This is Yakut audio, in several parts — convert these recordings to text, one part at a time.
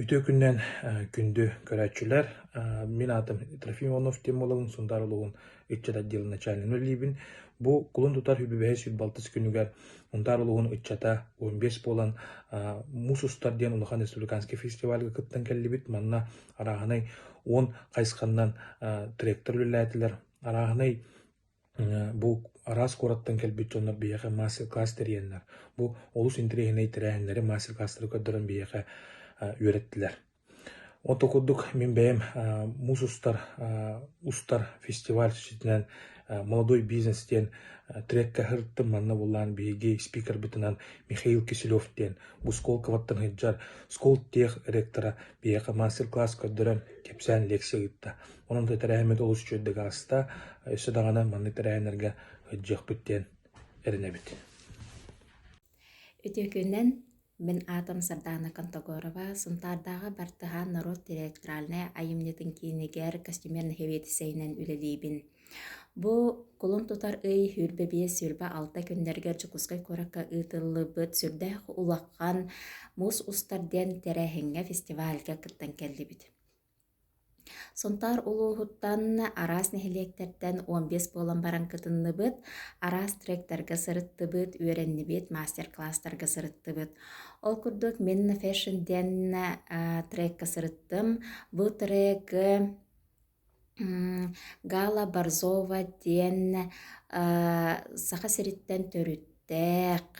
Үтүө күнүнэн күндү көрөөччүлэр! Мин аатым Трофим Иванов диэн буолабын, Сунтаар улууһун ыччат отделын начальнигын үлэлиибин. Бу кулун тутар үбүбэһи 106 күнүгэр Сунтаар улууһун ыччата 15 буолан Муус устар диэн улахан республиканский фестивальга кыттан кэллибит. Манна арааһынай 10 хайысханнан тректор үлэлээтилэр. Арааһынай Бу араас куораттан кэлбит дьоннор биһиэхэ мастер-класс тэрийэннэр, бу олус интэриэһинэй тэрээһиннэри, мастер-класстары көрдөрөн биһиэхэ үөрэттилэр. Онто курдук мин бэйэм муус устар устар фестиваль ситинэн «Молодой бизнес» диэн треккэ сырыттым. Манна буллаан биһиги спикербытынан Михаил Киселев диэн бу Сколковоттан сылдьар Сколтех ректора биһиэхэ мастер-класс көрдөрөн, кэпсээн лекция ыытта. Онон тэрээһиммит олус үчүгэйдик ааста. Өссө даҕаны маннык тэрээһиннэргэ сылдьыахпыт диэн эрэнэбит. Үтүө күнүнэн мин аатым Сардаана Контогорова, Сунтаардааҕы Бартыһаан норуот театральнай айымньытын киинигэр костюмер нэһилиэтисэйинэн үлэлиибин. Бу кулун тутар ый 25-26 күннэригэр Дьокуускай куоракка ыытыллыбыт сүрдээх улахан Муус устар диэн тэрээһиҥҥэ фестивальга кыттан кэллибит. Сунтаар улууһуттан араас нэһилиэктэртэн 15 буолан баран кытынныбыт, араас тректарга сырыттыбыт, үөрэннибит, мастер-класстарга сырыттыбыт. Ол курдук мин Fashion диэн трекка сырыттым. Бу трек Гала Борзова диэн Саха сириттэн төрүттээх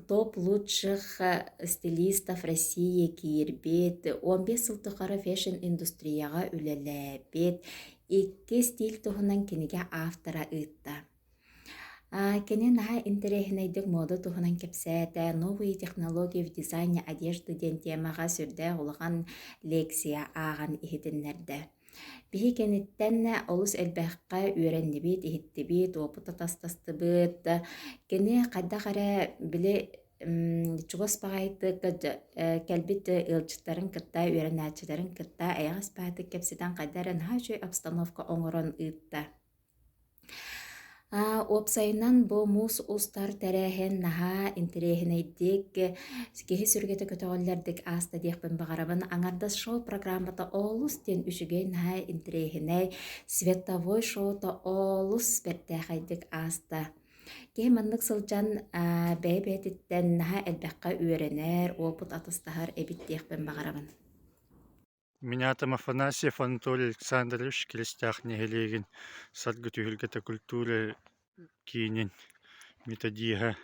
Топ лучших стилистов России киирбит, 15 сыл тухары фэшн-индустрияҕа үлэлээбит, икки стиль туһунан кинигэ автора ыытта. Кини наһаа интэриэһинэйдик муода туһунан кэпсээтэ, «Новые технологии в дизайне одежды» диэн темаҕа сүрдээх улахан лекция ааҕан иһитиннэрдэ. Биһи кэнниттэн олус элбэххэ үөрэннибит, иһиттибит, уопут атастастыбыт. Кини хайдах эрэ били чугас баҕайытык кэлбит ыалдьыттарын кытта, үөрэнээччилэрин кытта эйэҕэс баҕайытык кэпсэтэн хайдах эрэ наһаа үчүгэй обстановка оҥорон ыытта. Уопсайынан бу муус устар тэрээһин наһаа интэриэһинэйдик, киһи сүргэтэ көтөҕүллэрдик ааста диэхпин баҕарабын. Аҥардас шоу-программата олус диэн үчүгэй, наһаа интэриэһинэй, световой шоута олус бэртээхэйдик ааста. Киһи маннык сылдьан бэйэ-бэйэтиттэн наһаа элбэххэ үөрэнэр, уопут атастаһар эбит диэхпин баҕарабын. Мин аатым Афанасьев Анатолий Александрович, Киристээх нэһилиэгин Саргы түһүлгэтэ культура киинин методиһа.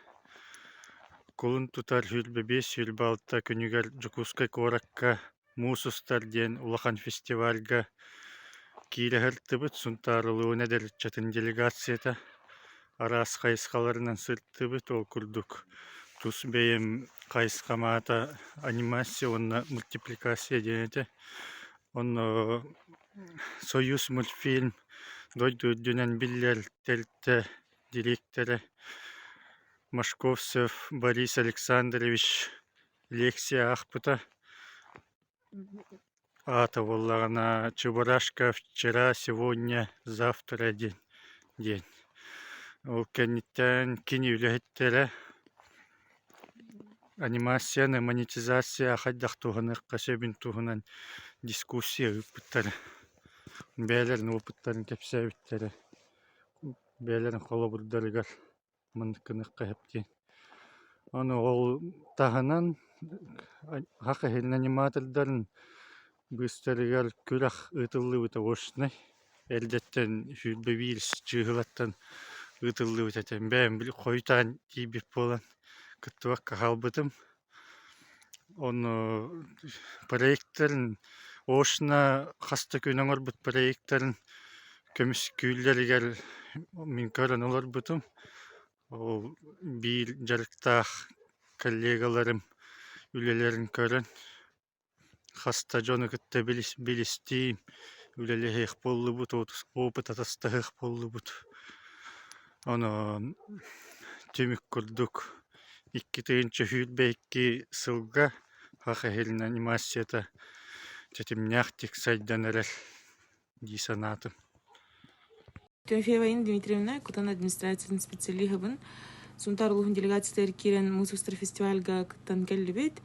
Кулун тутар 25-26 күнүгэр Дьокуускай куоракка Муус устар диэн улахан фестивальга киирэ сырыттыбыт. Сунтаар улууһун эдэр ыччатын делегацията араас хайысхаларынан сырыттыбыт. Ол курдук тус бэйэм хайысхам аата анимация уонна мультипликация диэн этэ. Онно Союз мультфильм дойду үрдүнэн биллэр тэрилтэ дириэктэрэ Машковцев Борис Александрович лекция аахпыта. Аата буоллаҕына «Чебурашка вчера, сегодня, завтра» диэн диэн. Ол кэнниттэн кини үлэһиттэрэ анимацияны, монетизация хайдах туһаныахха сөбүн туһунан дискуссия ыыппыттара. Бэйэлэрин опыттарын кэпсээбиттэрэ, бэйэлэрин холобурдарыгар маннык гыныахха сөп диэн. Аны ол таһынан саха иһин аниматордарын быыстарыгар күрэх ыытыллыбыта очнай. Эрдэттэн 21 чыыһылаттан ыытыллыбыт этэ. Бэйэм били хойутаан тиийбит буолан кыттыбакка хаалбытым. Ону проектарын очно хас да күн оҥорбут проектарын көмүскүүллэригэр мин көрөн олорбутум. Ол биир дьарыктаах коллегаларым үлэлэрин көрөн Хас да дьону кытта билистиим, үлэлэһиэх буоллубут, опыт атастаһыах буоллубут. Онон түмүк курдук 2022 сылга Саха иһин анимацията тэтимнээхтик сайдан эрэр дии санаатым. Тимофеева Инна Дмитриевна, Кутан администрациятын специалиһыбын. Сунтаар улууһун делегациятыгар киирэн Муус устар фестивальга кыттан кэллибит.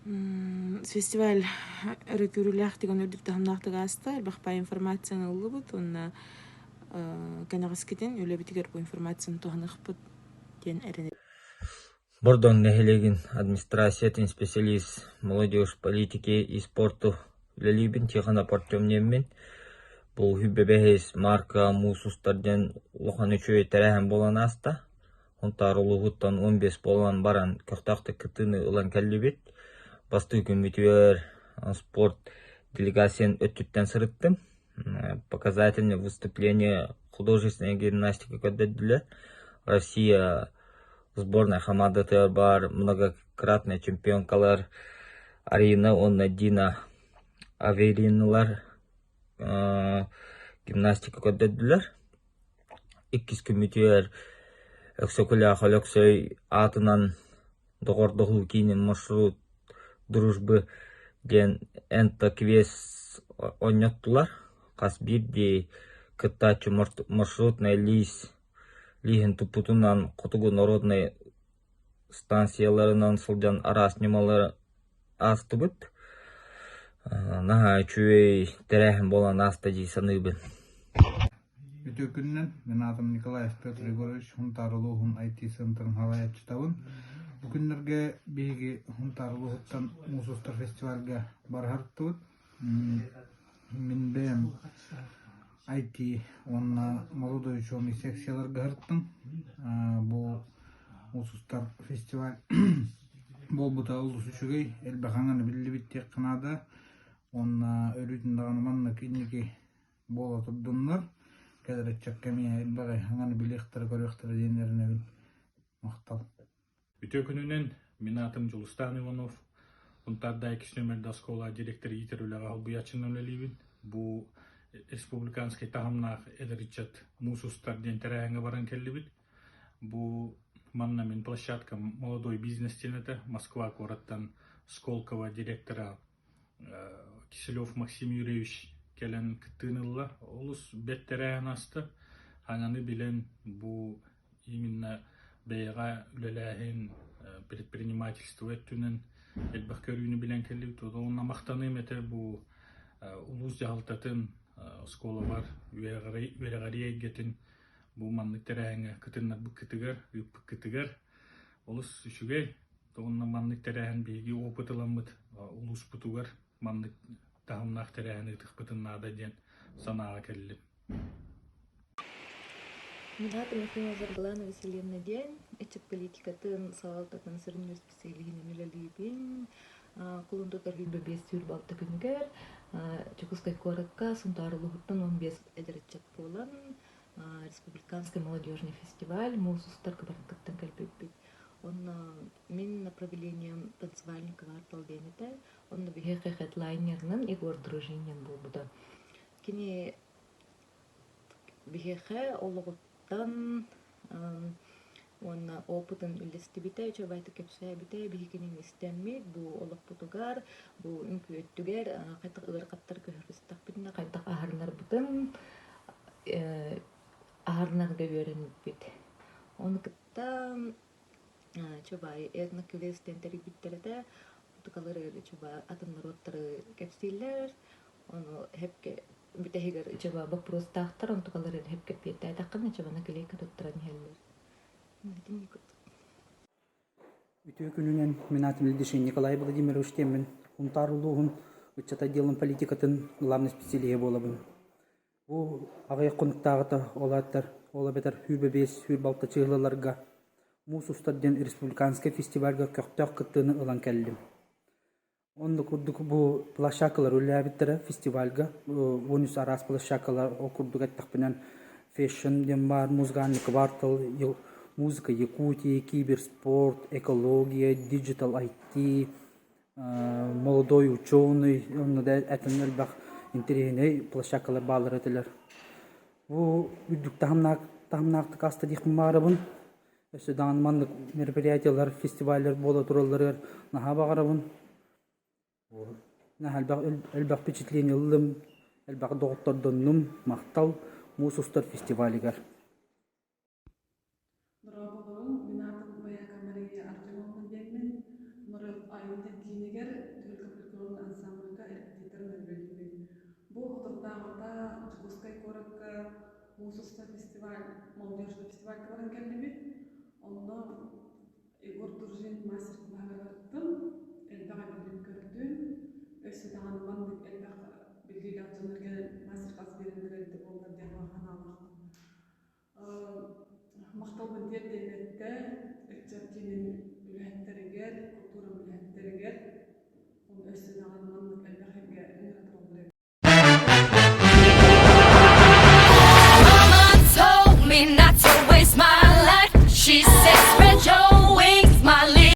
Фестиваль өрөкүүрүүлээхтик уонна үрдүк таһымнаахтык ааста. Элбэх баай информацияны ыллыбыт уонна кэнэҕэскитин үлэбитигэр бу информацияны туһаныахпыт диэн эрэнэбит. Бордоҥ нэһилиэгин администрациятын специалист молодежь политики и спорту үлэлиибин Тихонов Артем диэммин. Бу үһү марка муус устар диэн улахан үчүгэй тэрээһин буолан ааста. Сунтаар улууһуттан 15 буолан баран көхтөөхтүк кыттыыны ылан кэллибит. Бастакы күммүтүгэр спорт делегациян өттүттэн сырыттым. Показательное выступление художественная гимнастика көрдөрдүлэр. Россия сборная хамаандатыгар баар многократная чемпионкалар Арина уонна Дина Авериналар гимнастика көрдөрдүлэр. Иккис күммүтүгэр Өксөкүлээх Өлөксөй аатынан Доҕордоһуу киинин маршрут дружбы диэн энто-квест оонньоттулар. Хас биирдии кыттааччы маршрутнай лиис лииһин туппутунан хотугу народнай станцияларынан сылдьан араас ньымалары аастыбыт. Наһаа үчүгэй тэрээһин буолан ааста дии саныыбын. Үтүө күнүнэн, мин аатым Николаев Петр Егорович, Сунтаар улууһун IT-центрын салайааччытабын. Бу күннэргэ биһиги Сунтаар улууһуттан Муус устар фестивальга барыһартыбыт. Мин бэйэм IT уонна молодой ученый секцияларга сырыттым. Бу Муус устар фестиваль буолбута олус үчүгэй, элбэх аҥаны биллибит диэххэ наада. Уонна өрүүтүн даҕаны маннык инники буола турдуннар, кэлэр ыччакка эмиэ элбэҕи аҥаны билиэхтэрэ, көрүөхтэрэ диэн эрэнэбин. Махтал. Үтүө күнүнэн, мин аатым Дьулустаан Иванов. Унтаардаах иккис нүөмэрдээх оскуола директор иитэр үлэҕэ солбуйааччынан үлэлиибин. Бу республиканскай таһымнаах эдэр ыччат муус устар диэн тэрээһиҥҥэ баран кэллибит. Бу манна мин площадка «Молодой бизнес» диэн этэ. Москва куораттан Сколково директора Киселев Максим Юрьевич кэлэн кыттыыны ылла. Олус бэрт тэрээһин ааста. Хаҥаны билэн бу именно бэйэҕэ үлэлээһин, предпринимательство өттүнэн элбэх көрүүнү билэн кэллибит. Уонна махтаныым этэ бу улуус дьаһалтатын, оскуолалар үөрэҕирии эйгэтин бу маннык тэрээһиҥҥэ кытыннарбыккытыгар, ыыппыккытыгар олус үчүгэй. Уонна маннык тэрээһин биһиги опыт ыламмыт улууспутугар маннык таһымнаах тэрээһин ыытыахпытын наада диэн санааҕа кэллим. Мин аатым Ефимова Саргылана Васильевна диэн, ыччат политикатын салалтатын сүрүннүүр специалиһинэн үлэлиибин. Кулун тутар 25 сүүрбэ күнүгэр Дьокуускай куоракка Сунтаар улууһуттан 15 эдэр ыччат буолан республиканский молодежный фестиваль муус устар кыбартыктан кэлбиппит. Онно мин направлением танцевальный квартал диэн этэ. Онно биһиэхэ хедлайнерынан Егор Дружинин буолбута. Кини биһиэхэ олоҕуттан уонна опытын үллэстибитэ, үчүгэйдик кэпсээбитэ, биһигини истэммит, бу олохпутугар, бу үҥкүүттүгэр хайдах ыарахаттар көһөрүстэхпитинэ хайдах аһарынарбытын аһарынарга үөрэммиппит. Ону кытта Чубай этноквест диэн тэрийбиттэр этэ. Тукалары Чубай атын норуоттары кэпсииллэр. Ону хэпке бүтэһигэр Чуба боппуруостаахтар, онтукалары хэпке эппиэттээтэххинэ Чубаны клейка туттаран иһэллэр. Итинник курдук. Үтүө күнүнэн мин аатым Ильдишин Николай Владимирович диэммин Сунтаар улууһун ыччат отделын политикатын главный специалиһа буолабын. Бу аҕыйах хонуктааҕыта ол ааттар ол эбэтэр 25 26 чыһылаларга Муус устар диэн республиканскай фестивальга көхтөөх кыттыыны ылан кэллим. Онно курдук бу площадкалар үлэлээбиттэрэ фестивальга 13 араас площадкалар ол курдук эттэхпинэн фэшн диэн баар, музыкальный квартал, музыка Якутии, киберспорт, экология, digital IT, молодой ученый онно да этэн элбэх интэриэһинэй площадкалар бааллар этилэр. Бу үрдүк таһымнаахтык ааста диэхпин баҕарабын. Өссө даҕаны маннык мероприятиелар, фестиваллар буола туралларыгар наһаа баҕарабын. Наһаа элбэх элбэх впечатление ыллым, элбэх доҕоттордоннум. Махтал муус устар фестивалыгар. Дорооболоруҥ, мин аатым Байака Мария Артемовна диэммин. Айымньы киинигэр Түһүлгэ фольклорун ансаамбылга репетиторын үлэлиибин. Бу соторутааҕыта Дьокуускай куоракка Муус устар фестиваль, молодежный фестивальга баран кэллибит. Онно Егор Туржин мастер-кылааһыгар барыттым, элбэх эбиллин көрдүм. Өссө даҕаны маннык элбэх биллиилээх дьоннорго мастер-класс биэрэллэрэ эбитэ буоллар диэн баҕа санаалаахпын. Махталбын тиэрдиэм этэ ыччат киинин үлэһиттэригэр, култуура үлэһиттэригэр.